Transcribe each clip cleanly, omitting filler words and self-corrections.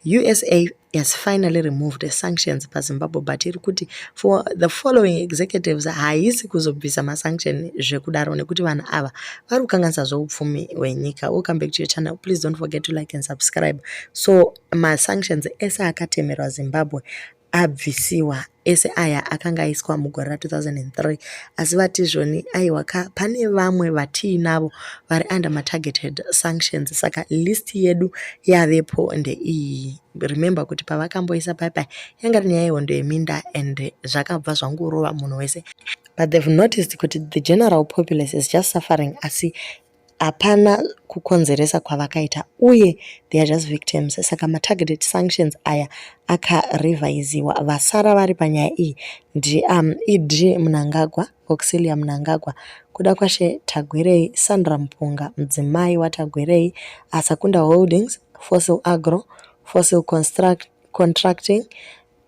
USA has finally removed sanctions paZimbabwe, but iri kuti for the following executives haisi kuzobvisa masanction zvekudaro, nekuti vanhu ava vari kukanganisa zveupfumi hwenyika. Welcome back to your channel. Please don't forget to like and subscribe. So masanctions ese akatemerwa Zimbabwe abvisiwa ese aya akanga aiswa mugore ra2003, asi vati zvoni aiwa ka, pane vamwe vatiinavo vari under matargeted sanctions, saka list yedu yavepo ndeiyi. Remember kuti pavakamboisa paipai yanga iri nyaya yehondo yeminda and zvakabva zvangorova munhu wese, but they've noticed kuti the general populace is just suffering, asi hapana kukonzeresa kwavakaita uye they are just victims. Saka matargeted sanctions aya akarevhaisiwa. Vasara vari panyaya iyi ndi ED Mnangagwa, Auxilia Mnangagwa, Kudakwashe Tagwirei, Sandra Mupunga, mudzimai waTagwirei, Asakunda Holdings, Fossil Agro, Fossil Contracting,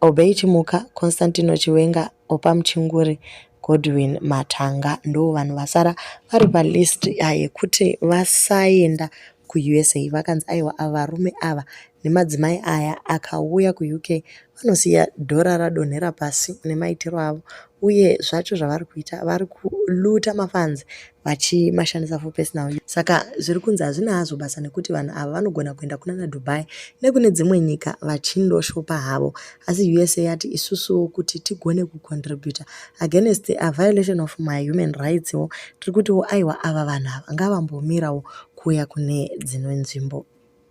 Obey Chimuka, Constantino Chiwenga, Opa Muchinguri, Godwin Matanga. Ndo vanhu vasara vari palist yekuti vasaenda kuUSA. Vakanzi aiwa, ava varume ava nemadzimai aya akauya kuUK vanosiya dhora radonhera pasi nemaitiro avo, uye zvacho zvavari kuita, vari kuluta mafunds vachimashandisa for personal. Saka zviri kunzi hazvina hazvo basa, nekuti vanhu ava vanogona kuenda kunana Dubai nekune dzimwe nyika vachindoshopa havo. Asi USA yati isusuwo kuti tigone kucontributa against a violation of my human rights wo, tiri kutiwo aiwa, ava vanhu ava ngavambomirawo kuuya kune dzimwe nzvimbo.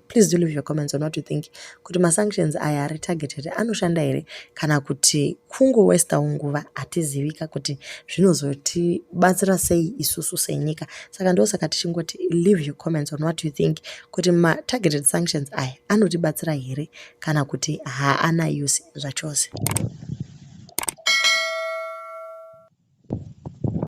Please do leave your comments on what you think, kuti masanctions aya ari targeted anoshanda here kana kuti kungowestawo nguva. Hatizivika kuti zvinozotibatsira sei isusu senyika. Saka ndosaka tichingoti leave your comments on what you think, kuti matargeted sanctions aya anotibatsira here kana kuti haana use zvachose.